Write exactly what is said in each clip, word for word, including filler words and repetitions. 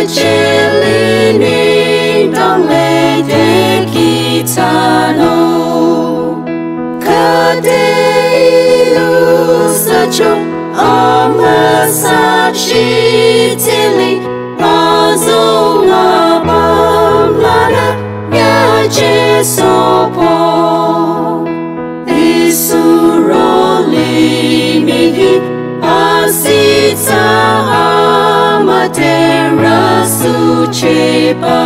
Chili nengdang lede kihtanung. Khüde ilu sacho amüsa shitili azong apüm lanü nyachesohpü. Isuroli mihi asitsa amatera sucheba.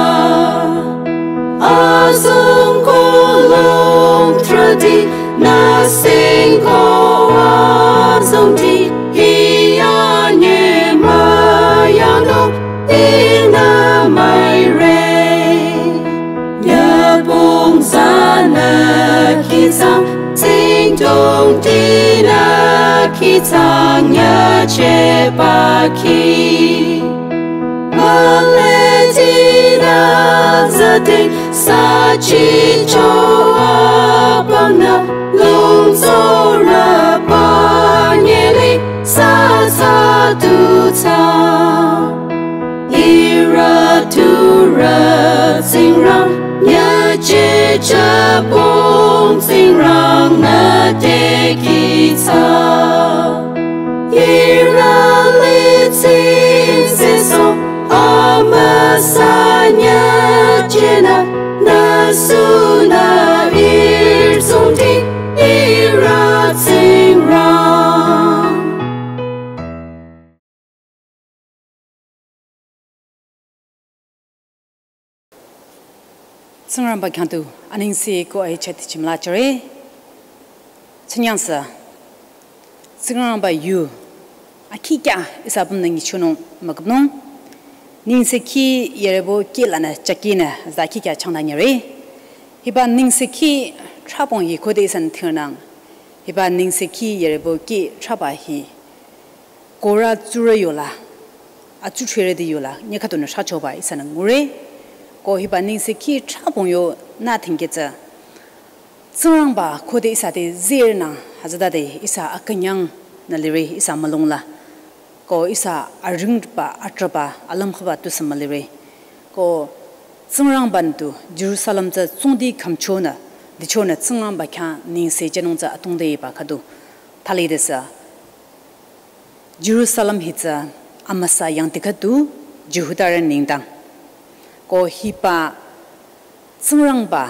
Azong kolong tradi nasing ko azong di hianye mayano ina maire. Nyapong sana kitsang, ting tong tina kitsang nyache paki. Maletina zating sachi choa pangna lung sora panyeli sa sa tu ta. Ira tura tsingrang, nyache chapong tsingrang na tekitsa. Ira litsin seso, amüsa nyache na, na suna ir tsungti, ira tsingrang. Tsingrangba khyang tu anengse ko ai chati chimla chare. Chinyangsa Tsingrangba yu akikya ihsa apüm nü nyichonung müküpnung. Nengsekhi yerebo kih lanü chakhinü za kikya changda nyare. Hiba nengsekhi thrabong yi khode ihsanü thingnang. Hiba nengsekhi yerebo kih thraba hi kora tsurü yola, atsu threredi yola, nyi khüdunü thrachoba ihsanü ngure. Ko hiba nengsekhi thrabong yo nü thingketsü. Tsingrangba khode ihsa te zirnü hütsütade ihsa akünyangnü lire ihsa mülungla. Ko ihsa aringba, atraba, alümkhaba tusü mülire. Ko Tsingrangba nü tu Jerusalem tsü tsungdi khümchonü, dichonü Tsingrangba khyang nengse jünung tsü atungde ba khüdu. Thalidesü Jerusalem hi tsü amüsa yangdi khüdu Jihudarü nengdang. Ko hiba Tsingrangba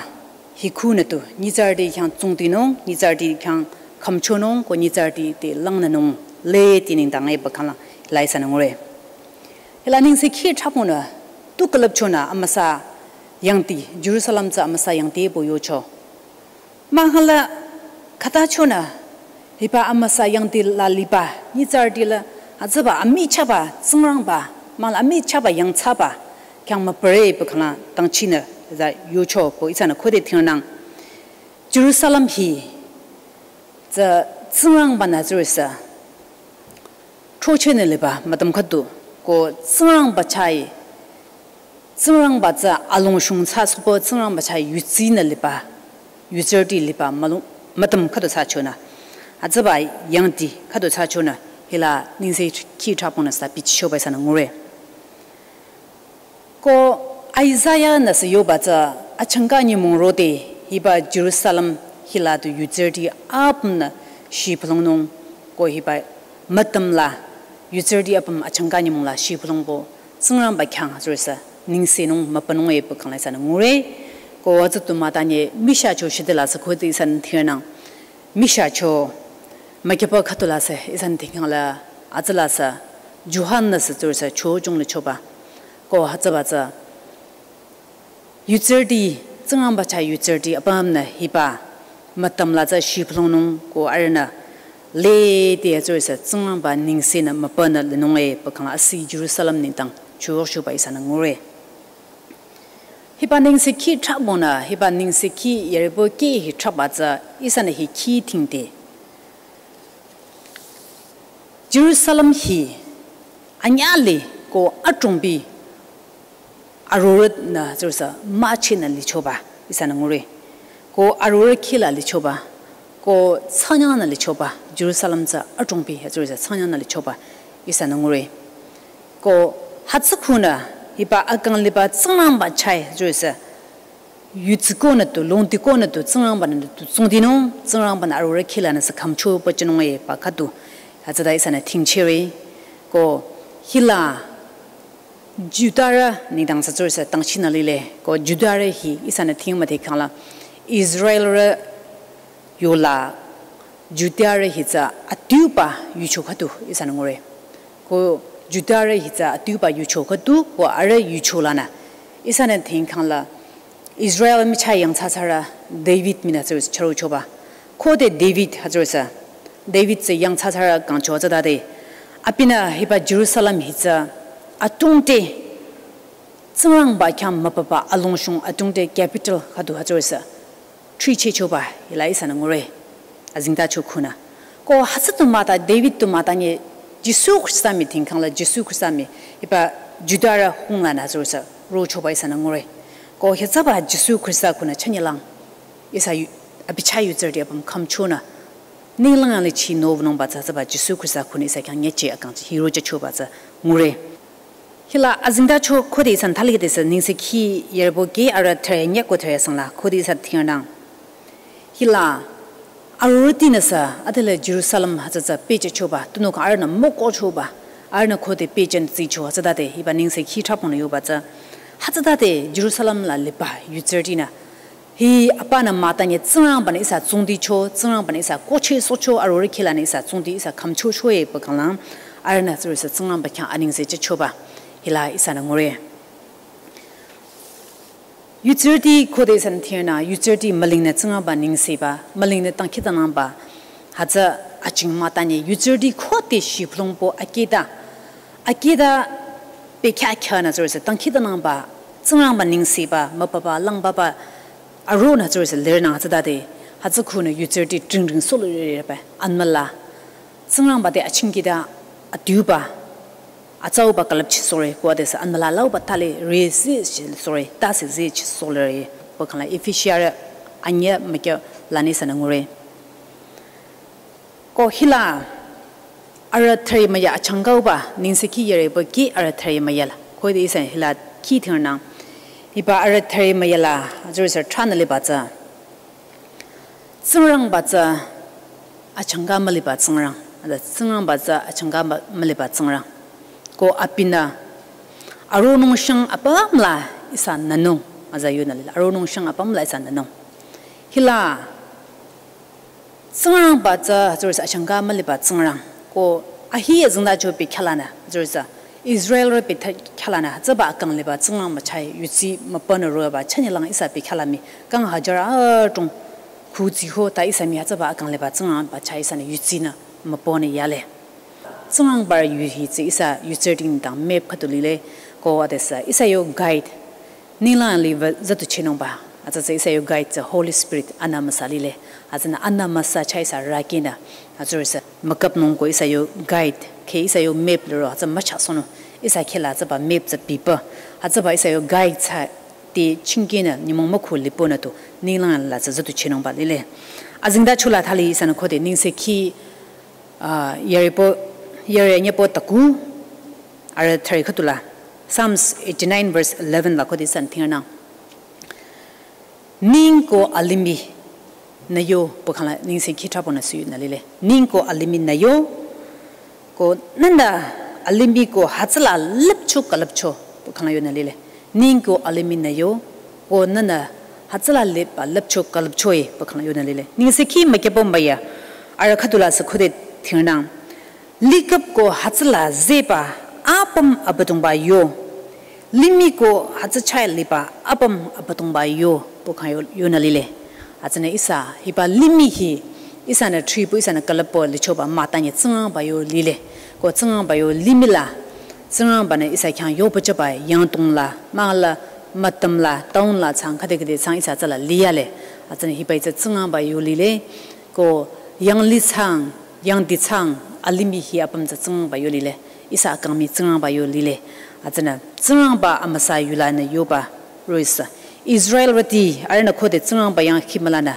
hi khunü tu nyitsarüti khyang tsungdinung, nyitsarüti khyang khümchonung, ko nyitsarüti te langnünung lede nengdang e ba khangla hila ihsanü ngure. Hila nengsekhi thrabongnü tu külüpchonü amüsa yangdi, Jerusalem tsü amüsa yangdi bo yocho. Mahkhangla khüta chonü hiba amüsa yangdi la liba, nyitsarüti la, hütsüba amichahba, Tsingrangba, mahkhangla amichahba yangthsaba, khyang müpüre ba khangla dangchinü za yocho ko ihsanü khode thingnang. Jerusalem hi tsü Tsingrangba nü zürüsü throchehnü liba mütüm khüdu ko Tsingrangba chai, Tsingrangba tsü alongshung thsa sohpü Tsingrangba chai yudsinü liba, yudsirüti liba mülung, mütüm khüdu thsachonü. Hütsüba yangdi khüdu thsachonü hila nengsekhi thrabongnü sa bichichoba ihsanü ngure. Ko Isaiah nü sü yoba tsü achangka nyümong rode hiba Jerusalem hila tu yudsirüti apümnü shipülongnung ko hiba mütüm la yudsirüti apüm achangka nyümong la shipülongbo Tsingrangba khyang zürüsü nengsenung müpünung e ba khangla ihsanü ngure. Ko hütsü tu mütanye mishacho shidela sü khode ihsanü thingnang. Mishacho mükyüpa khüdu la sü ihsanü thingkhangla hütsüla sü Johan nü sü zürüsü cho jung lichoba. Ko hütsüba tsü yudsirüti, Tsingrangba chai yudsirüti apümnü hiba mütüm la tsü shipülongnung ko arühnü lede zürüsü Tsingrangba nengsenü müpünü linung e ba khangla asi Jerusalem nengdang chuyohshuba ihsanü ngure. Hiba nengsekhi thrabongnü, hiba nengsekhi yerebo kih hi thraba tsü ihsanü hi khi thingde. Jerusalem hi anyüh li ko adrongbi arorüh nü zürüsü müchehnü lichoba ihsanü ngure. Ko arorüh khila lichoba, ko thsanyangnü lichoba, Jerusalem tsü adrongbi zürüsü thsanyangnü lichoba ihsanü ngure. Ko hütsü khunü Hiba akang liba Tsingrangba chai hütsürüsü. Yutsiko nü tu, longtiko nü tu, Tsingrangba nü tu, tsungdinung, Tsingrangba nü arorüh kihlanü sü khümchoba jünung eba khüdu. Hütsüta ihsanü thingchire. Ko hila Judarü nengdang sü hütsürüsü tangchinü lile. Ko Judarü hi ihsanü thing müdhe khangla Israelrü yola Judarü hi tsü adiuba yucho khüdu ihsanü ngure. Ko Judarü hi tsü adiuba yucho khüdu ko arüh yucho lanü. Ihsanü thing khangla Israel michah yangthsathsarü David minü hütsürüsü chürochoba. Khode David hütsürüsü. David tsü yangthsathsarü kangcho tsütade. Abinü hiba Jerusalem hi tsü atungte Tsingrangba khyang müpaba alongshung atungte capital khüdu hütsürüsü. Thrichehchoba hila ihsanü ngure. Azengtacho khunü. Ko hütsü tu mahta David tu mahta nye Jisu Khrista mii thing khangla Jisu Khrista mii hiba Judarü hung lanü hütsürüsü rochoba ihsanü ngure. Ko hütsüba Jisu Khrista khunü chünyelang. Ihsa yu-, abi chah yutsürüti apüm khümchonü. Ninglang lichi nowünungba tsü hütsüba Jisu Khrista khunü ihsa khyang nyeche akang chi hirochehchoba tsü ngure. Hila azengtacho khode ihsanü thaliküde sü nengsekhi yerbo ke arüh thüre nyeko thüre sangla khode ihsa thingrnang. Hila arorühtinü sü adela Jerusalem hütsü tsü pehjüchoba, tunüo khyang arühnü mükohchoba, arühnü khode pehjün tsicho hütsütade hiba nengsekhi thrapong nü yoba tsü. Hütsütade Jerusalem la liba yutsürütinü. Hi apanü mahta nye Tsingrangba nü ihsa tsungdicho, Tsingrangba nü ihsa kohchehsohcho, arorüh kihlanü ihsa tsungdi ihsa khümchocho eba khanglang, arühnü hütsürüsü Tsingrangba khyang anengse jüchoba. Hila ihsanü ngure. Yutsürüti khode ihsanü thingrnü, yutsürüti mülingnü Tsingrangba nengseba, mülingnü dangkhidangnangba, hütsü aching mahta nye, yutsürüti khode shibülung po akeda, akeda bekhyah khyanü hütsürüsü dangkhidangnangba, Tsingrangba nengseba, müpaba, langbaba, aronü hütsürüsü lirnang hütsütade, hütsü khunü yutsürüti dringdring sohlereba, anmüla, Tsingrangba te achingkida adiuba, atsauba külüpchisohre, ko adesü anmüla lauba thali re zehchisohre, tase zehchisohlere, ko khangla Efesiarü anyüh mükyo lanü ihsanü ngure. Ko hila arüh thüre müya achangkauba, nengsekhi yerebo ke arüh thüre müya la. Khode ihsanü hila khi thingrnang. Hiba arüh thüre müya la, hütsürüsü thranü liba tsü. Tsingrangba tsü achangka müliba Tsingrang, aza Tsingrangba tsü achangka mü-, müliba Tsingrang. Ko abinü aronung shang apüm la ihsa nünung, aza yonü lile, aronung shang apüm la ihsa nünung. Hila Tsingrangba tsü hütsürüsü achangka müliba Tsingrang. Ko ahi azengtacho bekhyah lanü, hütsürüsü Israelrü bekhyah lanü, hütsüba akang liba Tsingrangba chah yudsi mübünü roba chünyelang ihsa bekhyah la mii, kang hajar adrong khutsiho ta ihsa mii hütsüba akang liba Tsingrangba chah ihsanü yudsinü mübünü yale. Tsingrangba yu hi tsü ihsa yutsürüti nengdang map khüdu lile, ko adesü ihsa yo guide. Ninglang liva züduchehnungba, hütsü tsü ihsa yo guide tsü Holy Spirit Anbü Amüsa lile. Hütsünü Anbü Amüsa chah ihsa rükinü, hütsürüsü mükapnung ko ihsa yo guide, khe ihsa yo map liro, hütsü müchahsohnung, ihsa kihla hütsüba map tsü bipü, hütsüba ihsa yo guide tsü te chingkinü, nyümong mükhu liponü tu, ninglang la tsü züduchehnungba lile. Azengtacho la thali ihsanü khode nengsekhi, ah, yerebo, yere nyepo taku, arüh thüre khüdu la, Psalms eighty-nine verse eleven la khode ihsanü thingrnang. Ning ko alimih nü yo, pü khangla nengsekhi thraponü sü yonü lile. Ning ko alimih nü yo, ko nühnü alimih ko hütsüla lüpcho külüpcho, pü khangla yonü lile. Ning ko alimih nü yo, ko nühnü hütsüla liba lüpcho külüpcho e, pü khangla yonü lile. Nengsekhi mükyüpü müya, arüh khüdu la sü khode thingrnang. Liküp ko hütsüla zehba apüm Abüdongba yo. Limih ko hütsü chah liba apüm Abüdongba yo, pü khang yo, yonü lile. Hütsünü ihsa, hiba limih hi, ihsanü thripu, ihsanü külüppu lichoba mütanye Tsingrangba yo lile. Ko Tsingrangba yo limih la, Tsingrangba-nü ihsa khyang yopüjüba yangdong la, mahla, mütüm la, town la thsang, khüde khüde thsang ihsa tsüla liyale. Hütsünü hiba hi tsü Tsingrangba yo lile. Ko yanglih thsang, yangdi thsang, alimih hi apüm tsü Tsingrangba yo lile. Ihsa akang mii Tsingrangba yo lile. Hütsünü Tsingrangba amüsa yulanü yoba roh-i sü. Israelrüti, arühnü khode Tsingrangba yang khimülanü.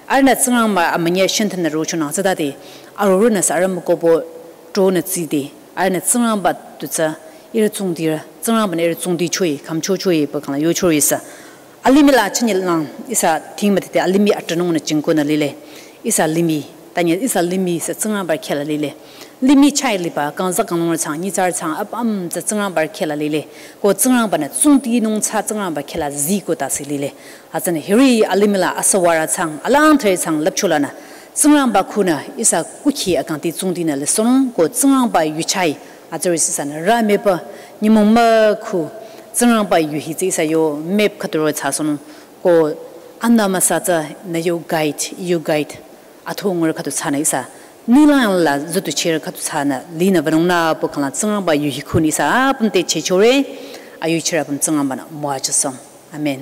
Arühnü Tsingrangba amünyi shinthanü rochonang tsütade. Arorühnü sü arüh mükohbo tronü tside. Arühnü Tsingrangba tu tsü ihrü tsungdirü Tsingrangba-nü ihrü tsungti choe, khümcho choe pü khangla yocho isü. Alimih la chünye lang ihsa thing müdhete alimih atranung nü jingko nü lile. Ihsa limih, tanye ihsa limih sü Tsingrangba khehla lile. Limih chai liba, kangza kangnung rü chang, nyitsarü chang, apüm tsü Tsingrangba khehla lile. Ko Tsingrangba-nü tsungtinung tsü Tsingrangba khehla zii ko tase lile. Hütsünü hiri alimih la asüwarü chang, alang thre chang lüpcho lanü. Tsingrangba khunü ihsa kukhi akangti tsungtinü lisohnung ko Tsingrangba yuchai, hütsüri ihsanü rü mepü, nyümong mükhu, Tsingrangba yu hi tsü ihsa yo map khüdu ro thsasohnung, ko anü amüsa tsü nü yo guide, yo guide, atho ngure khüdu thsanü ihsa, ninglang la züdu chere khüdu thsanü, linü wünung nü pü khangla Tsingrangba yu hi khunü ihsa, apüm te chechore, ayuchirü apüm Tsingrangba-nü müwajüsohng. Amen.